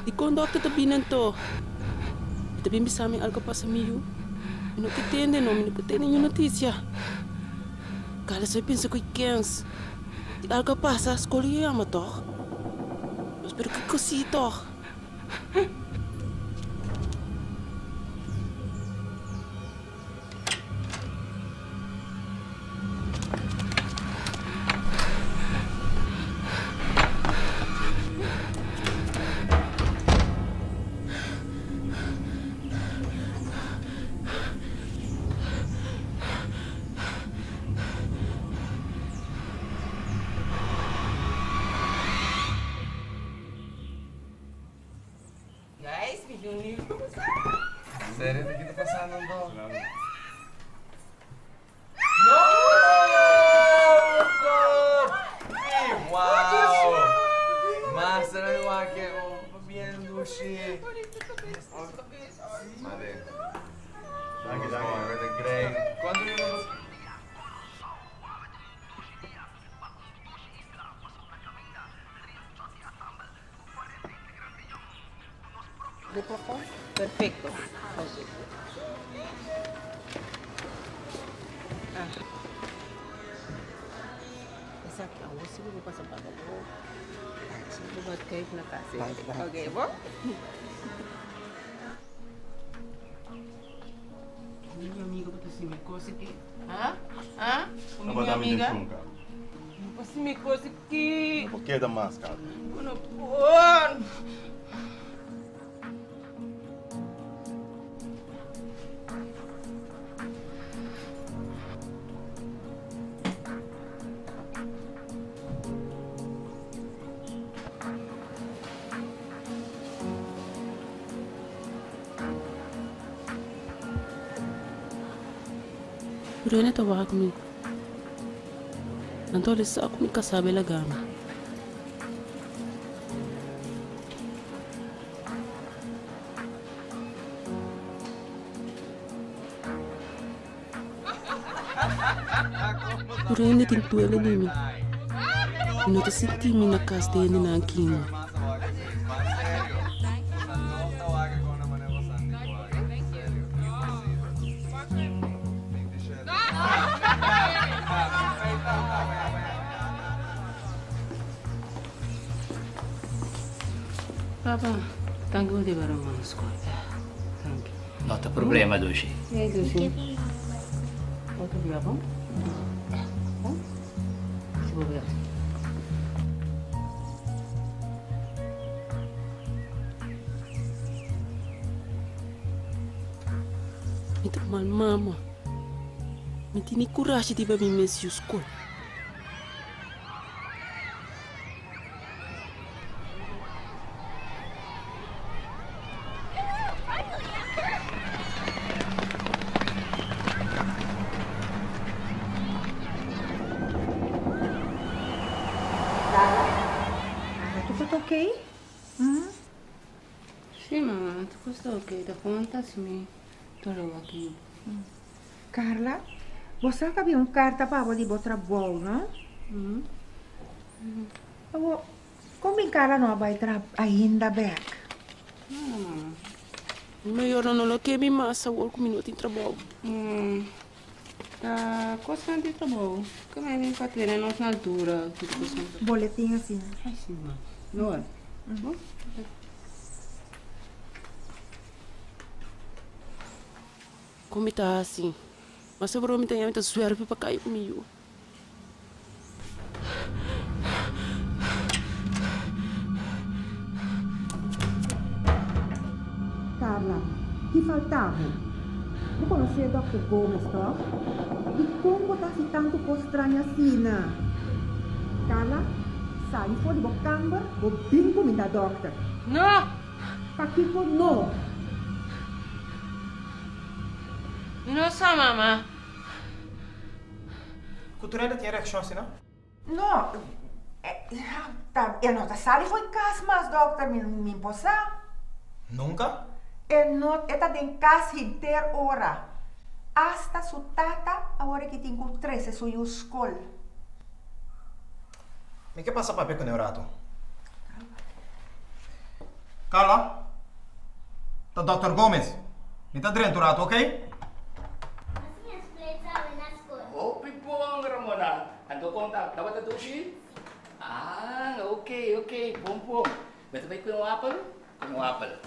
Dikon dòkter ta bini anto? E ta bin bisa mi algu a pasa mi yu? Mi no ke tende no, mi no por tende niun notisia. Carla sa pensa ku e kens. Si algu a pasa, skol lo yama tòg? Nos pero kiko si tòg? Guys, mi tin un nieuws pa boso. Serio ta kita pasando anto? No! Wow! Master mi wak e oh bien dushi. Made. Danki, danki. Great. Cuanto minutos? De plafond? Perfecto. Ok. Ah. Esaki awor si bo pasa paga bo. Bo bat kijk na kas. Ok, bo? Mi amiga bo ta simi kos aki. Ha? Ha? Mi amiga? Bo simi kos aki. No por keda mas, Carla. Bo no por. Rene ta wak mi. Anto el sa ku mi kasá bela gana. Tur hende tin duele di mi. Mi no ta sinti mi na kas di hendenan aki. Papa, danki bo deba Roman na skol. Danki. No ta problema, Dushi. Hey, Dushi. Otro bia, bon? Bon? Si bo bia. Mi ta mal mama. Mi tene kurashi di bai mi mes yu skol. Carla, tu ta ok? Sí, mama, tu cos ta ok. Ta con ta si mi dolor aki. Carla, bo sa cu habia un carta pa bo di bo trabou, no? Awor, con bin Carla no a bay traha ainda bek? Mi mayornan no lo ke mi mas awor cu mi no tin trabou. Ta cosnan di trabou. Ke mi bin pa tene nos na altura. Boletin asina. Ay, sí, mama. No, bo? Kon mi ta hasi? Mas sobrou mi ta ña mi ta zuèrpi pa kai ku mi yu. Carla, ki falta bo? Bo konosé Dòkter Gomez, tòg? Dikon bo ta hasi tantu kos straño asina? Carla, sali for di bo kamber, bo bin kuminda dòkter. No! Pakiko no? Mi no sa, mama. Ku tur hende tin e reakshon asina? No, ta, e no ta sali for kas mas, dòkter, mi, mi por sa. Nunka? E no, e ta den kas henter ora. Asta su tata awor aki tin ku trese su yu skol. Mi ke pasa papia ku ne un ratu. Carla, ta Dòkter Gomez. Mi ta drenta un rato, oké? Hopi bon, Ramona. Anto kon ta? Tabata dushi? Ah, ok, ok, bon bon. Bo ta bai kue un apel? Kue un apel.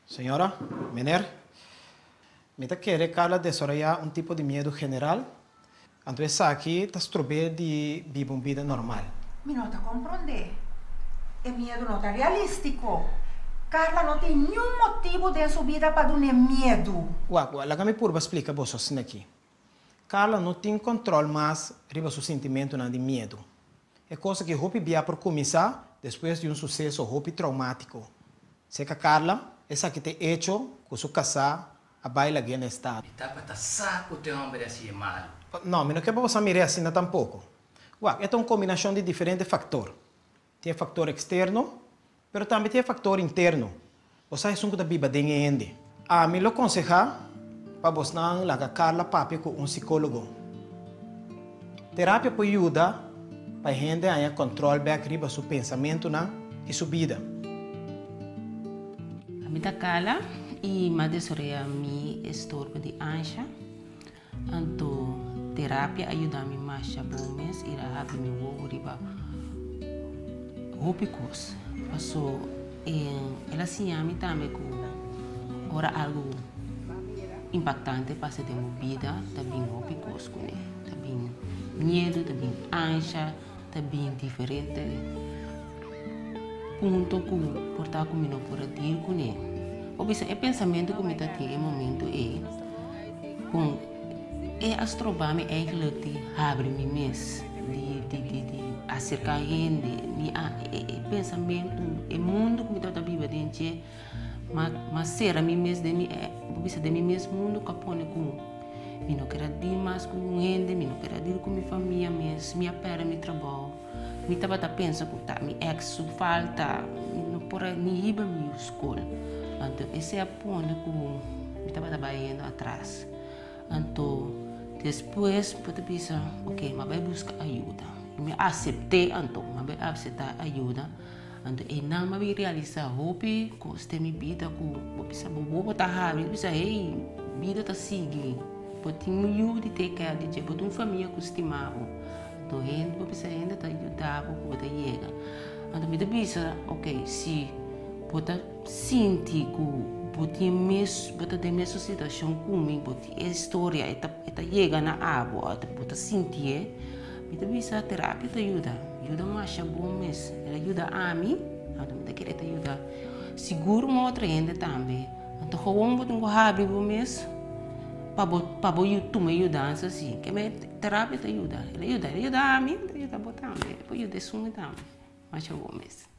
Señora, meneer, mi ta kere Carla desaroyá un tipo di miedu general, anto esaki ta strob'é di biba un bida normal. Mi no ta komprondé. E miedu no ta realístiko. Carla no tin niun motibu den su bida pa dun'é miedu. Wak, wak, laga mi purba splika boso asin'akí. Carla no tin kòntròl mas riba su sintimentunan di miedu. E kos aki hopi bia por kuminsá despues di un suseso hopi troumátiko. Serka Carla, esaki ta e echo ku su kasá a bai lag'é na estado. Mi tabata sa ku te hòmber a hasi e malu. No, mi no ke pa bo sa mir'é asina tampoko. Wak, e ta un kombinashon di diferente faktor. Tin e faktor eksterno, pero tambe tin e faktor interno. Bo sa esun ku ta biba den e hende. Ami lo konsehá pa bosnan laga Carla papia ku un sikólogo. Terapia por yuda pa e hende haña kòntròl bèk riba su pensamentunan i su bida. Ami ta Carla i m'a desaroyá mi estorbo di ansha. Anto terapia a yuda mi masha bon mes i a habri mi wowo riba hopi kos. Paso el a siña mi tambe ku ora algu impaktante pasa den bo bida ta bin hopi kos kuné. Ta bin miedu, ta bin ansha, ta bin diferente punto ku por ta ku mi no por a deal kuné. Bo bisa e pensamentu ku mi ta tin e momento ei kon e a stroba mi eigenlijk di habri mi mes, di di di di aserka hende. Mi a e e pensamentu, e mundu ku mi tabata biba den dje m'a m'a sera mi mes den mi bo bisa den mi mes mundu ku a pone ku Mi no ker a deal mas ku un hende, mi no ker a deal ku mi famia mes, mi a pèrdè mi trabou. Mi tabata pensa ku ta mi ex su falta, mi no por a ni hiba mi yu skol. Anto esei a pone ku mi tabata bai yendo atras. Anto despues bo ta bisa, ok, mi a bai buska ayuda. Mi a asept'é anto, mi a bai aseptá ayuda. Anto einan mi a bin realisa hopi kos den mi bida ku bo bisa bo bobo ta habri, bo bisa hey, bida ta sigui, bo tin un yu di take care di dje, bo tin un famia ku stima bo. Anto hende, bo bisa hende ta yuda bo ku bo ta yega. Anto mi ta bisa, ok, si bo ta sinti ku bo tin mes, bo ta den mesun situashon ku mi, bo tin e historia e ta yega na abo, bo ta sintié. Mi ta bisa terapia ta yuda, yuda masha bon mes. El a yuda ami, anto mi ta kere ta yuda sigur un otro hende tambe. Anto gewoon bo tin ku habri bo mes pa bo pa bo tuma e yudansa si. Ke me terapia ta yuda, el a yuda, el a yuda ami, el ta yuda bo tambe, el por yuda esun tambe. Masha bon mes.